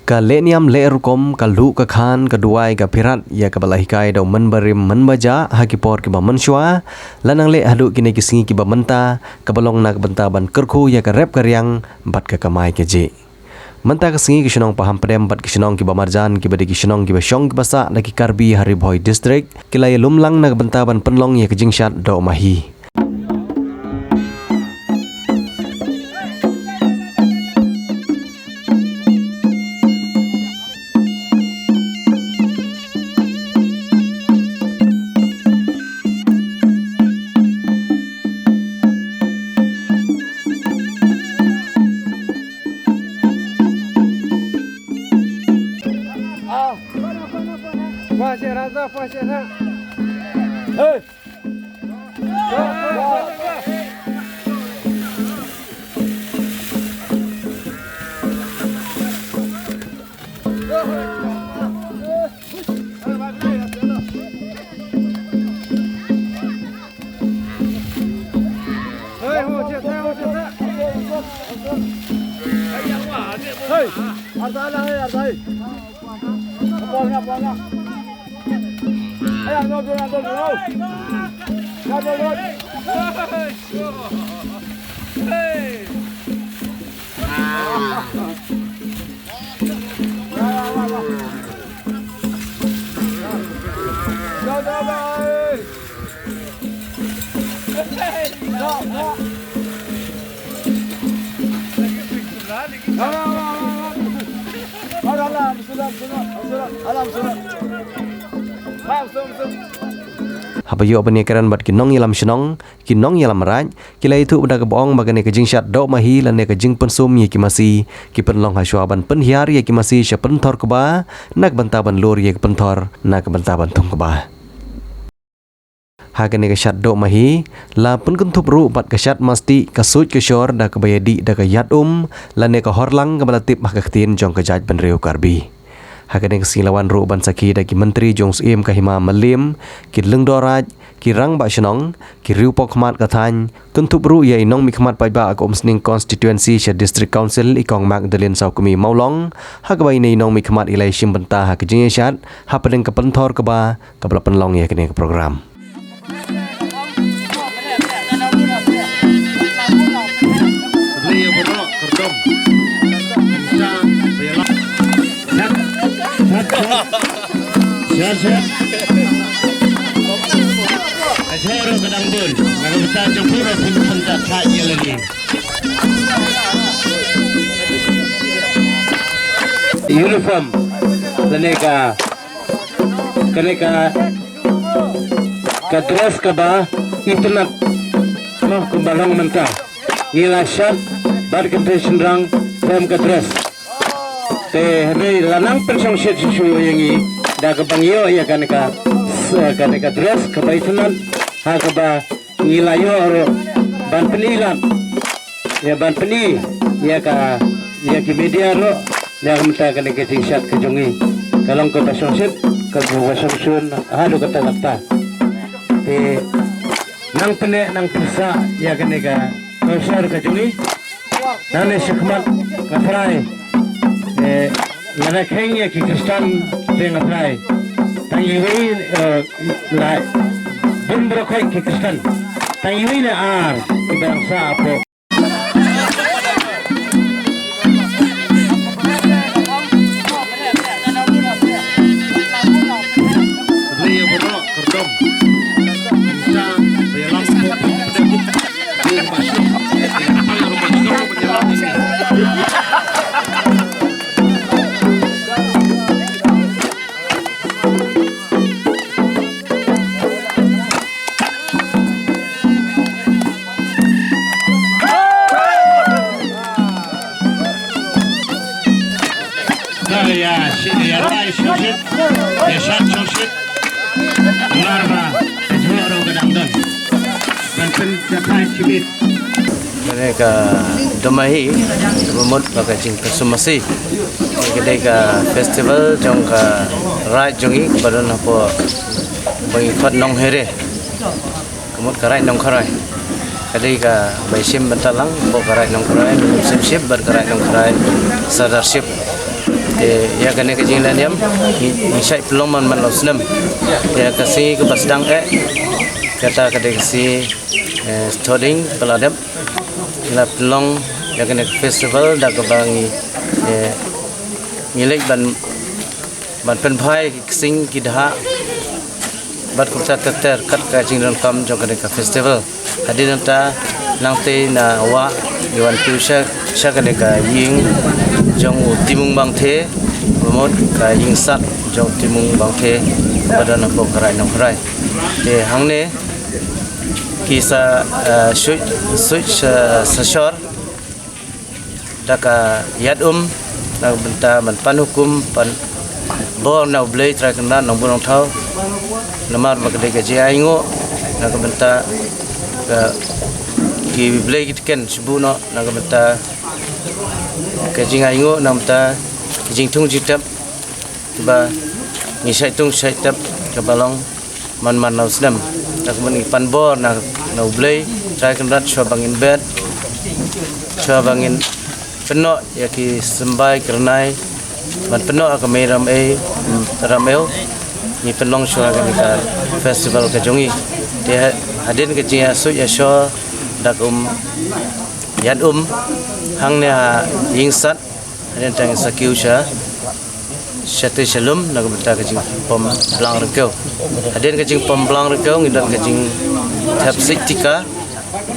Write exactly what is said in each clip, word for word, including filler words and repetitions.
Ka leh niam leh rukom, ka luh ka khan, ka duwai ka phirat ïa kaba la hikai da u mynbarim mynbajah ha ki por kiba mynshuwa, la nang leh haduh kine ki sngi kiba mynta, kaba long na ka bynta ban kyrkhu ïa ka rep ka riang bad ka kamai kajih. Mynta ka sngi ki shnong Pahampdem bad ki shnong kiba marjan, kiba dei ki shnong kiba shong kiba sah da ki Karbi ha Ri Bhoi District, ki la ïalum lang na ka bynta ban pynlong ïa ka jingshad Doh Mahi. Haba ïoh ban ïakren bad ki nongïalam shnong, ki nongïalam raid, ki la ïathuh da kaba ong ba kane ka jingshad Doh Mahi lane ka jingpynsum ïa ki masi, ki pynlong ha shuwa ban pynhiar ïa ki masi sha pynthor kba, na ka bynta ban lur ïa ki pynthor na ka bynta ban thung kba. Ha kane ka shad Doh Mahi, la pynkynthup ruh bad ka shad mastih, ka suit ka shor da kaba ïadih da ka ïad um, lane ka horlang kaba la tip ha ka ktien jong ka jaitbynriew Karbi. Ha kane ka sngi la wan ruh ban sakhi da ki myntri jong u Syiem ka Hima Mylliem, ki lyngdoh raid, ki rangbah shnong, ki riew pokmat ka thaiñ, kynthup ruh ïa i nongmihkhmat paidbah ka Umsning Constituency sha District Council i Kong Magdalene Sawkmie Mawlong, ha kaba ine i nongmihkhmat i la ïashim bynta ha ka jingïashad, hapdeng ka pynthor kba, kaba la pynlong ïa kane ka program. Uniform, lane ka, kane ka, ka dress kaba itynnad, noh, kumba long mynta. Ngi la shad bad kynthei shynrang khlem ka dress. Te hynrei la nang pynshongshit shuh shuh ïa ngi da kaba ngi ïoh ïa kane ka, kane ka dress kaba itynnad, ha kaba ngi la ïoh ruh ban pyni lad, ïa ban pyni ïa ka, ïa ki media ruh, ïa ka mynta kane ka jingshad ka jong ngi ka long kaba shongshit, kaba shongshun haduh katta katta. Te nang pynneh nang pyrshah ïa kane ka culture ka jong ngi. Nangne shakhmat nga tharai, eh, lada kheiñ ïa ki Khristan te nga tharai tang iwei, eh, la bun baroh khoit ki Khristan, tang iwei ne ar kiba dang sah hapoh. Ka ïa shi-, ïa rai shongshit, ïa shad shongshit. Namar ba ka jingïaroh ka dang don. Ban pynjahthait shibit. Kane ka Doh Mahi, ka mut ba ka jingpynsum masi. Kane ka dei ka festival jong ka raid jong ngi, kaba don hapoh ba ngi khot Nonghere. Ka mut ka raid Nongkharai. Ka dei kaba shim bynta lang hapoh ka raid Nongkharai, Museumship bad ka raid Nongkharai Sirdarship. Te ïa kane ka jingleh niam ngi, ngi shait pynlong man man la u snem. Ïa ka sngi kaba sdang eh, kata ka dei ka sngi, eh, Thohdieng ba la dep, ngi la pynlong ïa kane ka festival da kaba ngi, eh, ngi leit ban, ban pynphai ki ksing ki dhah bad kumta ter ter kat ka jingdonkam jong kane ka festival. Hadien nangta, nangtei na wah, ngi wan poi sha, sha kane ka ïing jong u Timung Bangthe, ba mut ka ïing sad jong u Timung Bangthe, ba don hapoh ka Raid Nongkharai. Te hangne ki sa, eh, suit, suit sa, sa shor da ka ïaid um, na ka bynta ban pan hukum, pan bor na U Blei Trai Kynrad Nongbuh Nongthaw. Namar ba ka dei ka jingainguh na ka bynta ka, ki blei ki tken shu buh noh, na ka bynta ka jingainguh, na ka bynta ka jingthung jingtep ba ngi shait thung shait tep kaba long man man la u snem. Te kumne ngi pan bor na, na U Blei Trai Kynrad shuwa ba ngin bet, shuwa ba ngin pynnoh ïa ki symbai kyrnai, ban pynnoh ïa ka mei ram ei, ram ew, ngi pynlong shuwa kane ka festival ka jong ngi. Te ha-, hadien ka jingïasuit ïashor da ka um ïaid um hangne ha ïing sad, hadien tang sa kiew sha shatei shalum na ka bynta ka jingpom blang ryngkew. Hadien ka jingpom blang ryngkew ngi don ka jingthep siej tika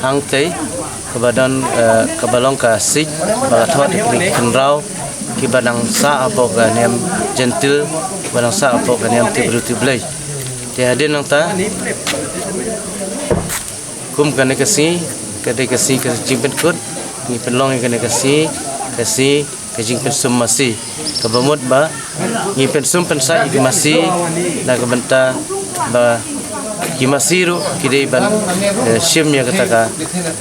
hangtei kaba don, eh, kaba long ka siej ba la thoh da ki khynraw kiba nang sah hapoh ka niam jentil, kiba nang sah hapoh ka niam tip briew tip Blei. Te hadien nangta kum kane ka sngi ka dei ka sngi ka jingpynkut, ngi pynlong ïa kane ka sngi ka sngi ka jingpynsum masi, kaba mut ba ngi pynsum pynsait ïa ki masi na ka bynta ba ki masi ruh ki dei ban, eh, shim ïa kata ka,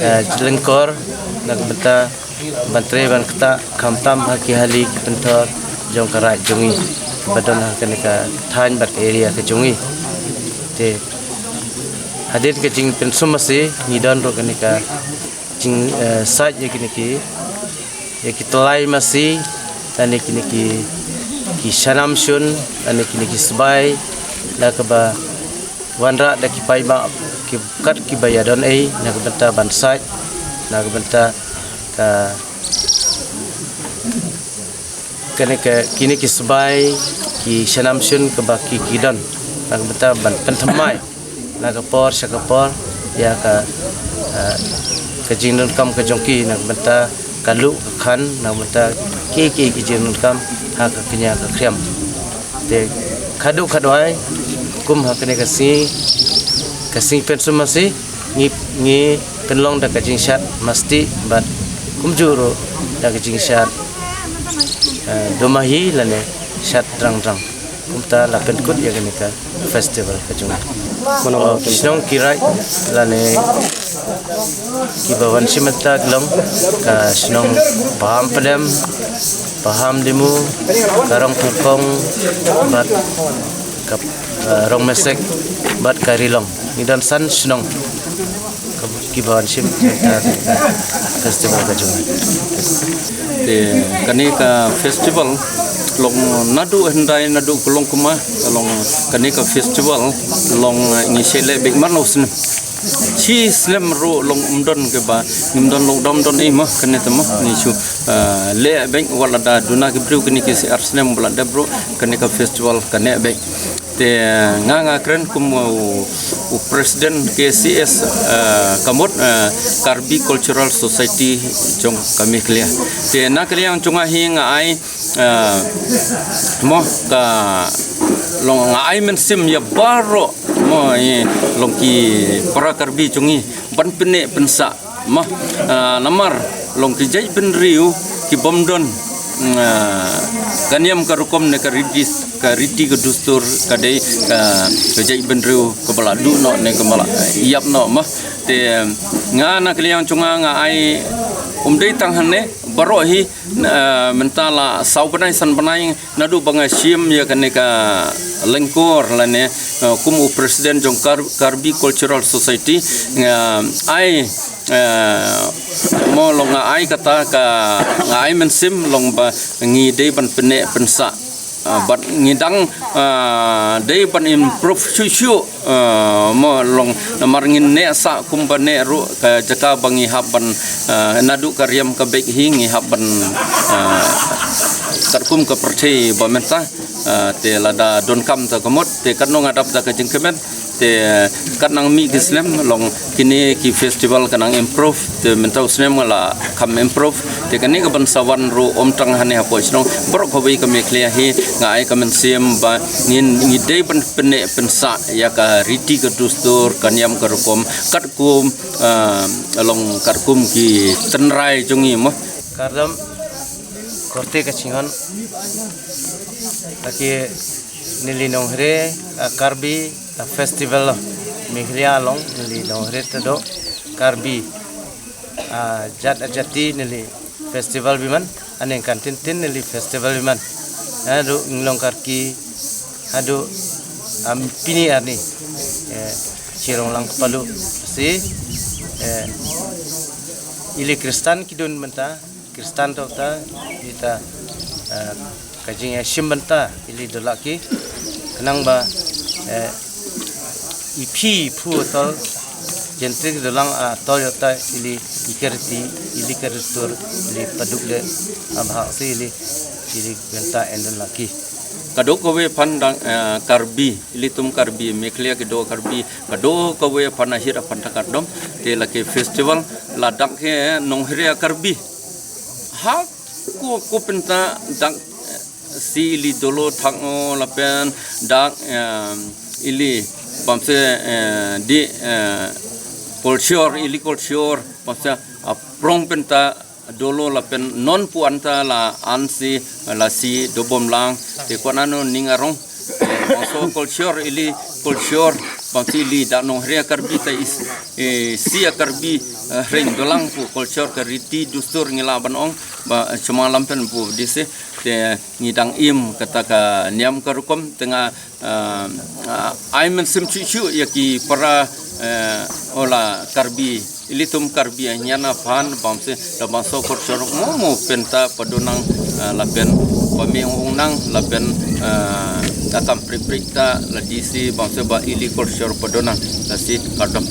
eh, lyngkor na ka bynta ban trei ban ktah khamtam ha ki hali ki pynthor jong ka raid jong ngi ba don ha kane ka thaiñ bad ka area ka jong ngi. Te hadien ka jingpynsum masi ngi don ruh kane ka jing, eh, sait ïa kine ki, ïa ki tlai masi, lane kine ki, ki shanam shun, lane kine ki sbai, da kaba wanrah da ki paidbah ki kat kiba ïadon ei na ka bynta ban sait, na ka bynta ka, kane ka, kine ki sbai, ki shanam shun kaba ki, ki don na ka bynta ban pynthymmai na ka por sha ka por ïa ka, eh, ka jingdonkam ka jong ki na ka bynta ka luh ka khan, na ka bynta ki, ki, ki jingdonkam ha ka kñia ka khriam. Te khadduh khadwai kum ha kane ka sngi, ka sngi pynsum masi, ngi, ngi pynlong da ka jingshad masti bad kumjuh ruh da ka jingshad, eh, dumahi lane shad drang drang. Kumta la pynkut ïa kane ka festival ka jong ngi. Mano, oh, ki shnong ki raid lane kiba wan shim bynta ki long ka shnong Paham Pdem, Paham Dimu, ka Rong Thurkong bad ka, eh, Rong Mesek bad ka Rilong. Ngi don san shnong kiba wan shim bynta ka festival ka jong ngi. Te kane ka festival long naduh hyndai naduh ka long kumba ka long, kane ka festival long ngi shait leh beit man la u snem. Shi snem ruh long ym don kaba ngim don lockdown don ei mo, kane te mo ngi shu, eh, leh beit wat la da duna ki briew kine ki shi ar snem ba la dep ruh kane ka festival ka neh beit. Te nga, nga kren kum u, u president K C S, eh, ka mut, eh, Karbi Cultural Society jong ka Meghalaya. Te na ka liang jong nga hi nga ai, eh, mo ka long nga ai mynsiem ïa baroh mo i long ki para Karbi jong ngi ban pynneh pynsah. Mo, ah, namar long ki jaitbynriew ki bym don, ah, ka niam ka rukom ne ka riti, ka riti ka dustur ka dei ka, ka jaitbynriew kaba la duh noh ne kaba la ïap noh mo. Te nga na ka liang jong nga nga ai Um dei tang hangne baroh hi, mynta la saw bnai san bnai naduh ba nga shim ïa kane ka lyngkor lane kum u president jong Karbi Cultural Society, nga ai mo long nga ai kata ka, nga ai mynsiem long ba ngi dei ban pynneh pynsah bad ngi dang dei ban improve shuh shuh. Mo long namar ngin neh sah kumba neh ruh ka jaka ba ngi hap ban naduh ka riam ka beit hi ngi hap ban katkum ka pyrthei ba mynta. Te lada donkam ta ka mut te katno nga dap da ka jingkmen. Te kat nang mih ki snem long kine ki festival ka nang improve, te mynta u snem nga la kham improve. Te kane ka ban sa wan ruh ym tang hangne hapoh shnong, baroh kawei ka Meghalaya hi nga ai ka mynsiem ba ngin, ngi dei ban pynneh pynsah ïa ka riti ka dustur ka niam ka rukom katkum long katkum ki tynrai jong ngi mo. Kardom korte ka chingon. Aki nili nonghre a Karbi a festival lo. Meghalaya long nili nonghre ta do Karbi a jat a jati nili festival biman. Aneng kan tin tin nili festival biman. Haduh ngi long Karki haduh am pini arni. Chirong lang kpalu si ili Kristan ki dun mynta. Kristan to ta ita ka jingïashim bynta ili dola ki khnang ba i phi phu tol jentri dolang a tol ïa ta ili i ka riti ili ka dustur ili paduk de abha si ili ili bynta endon laki. Ka do kawei phan dang Karbi, ili tum Karbi, Meghalaya ki do Karbi, ka do kawei phan ahir a phan ta kardom, te la ki festival la dang ki nonghre a Karbi. Ha ku ku pynta dang si ili dolo thang o la pen dang ili pamse di kolsior ili kolsior pamse a prong pynta dolo la pen non puan ta la an si la si dobom lang te kwana no ning arong. Bangso kolsior ili kolsior pamse ili da nonghre a Karbi ta is si a Karbi hreng dolang pu kolsior ka riti dustur ngi la ban ong ba chuma lam pen pu di si te ngi dang im kata ka niam ka rukom te nga ai mynsiem shuh shuh ïa ki para ola Karbi ili tum Karbi a ñiana phan bamse da bangso kolsior mo mo pynta padonang la pen ba me ong nang la pen akam prik prik ta la di si bamse ba ili kolsior padonang la si kardom.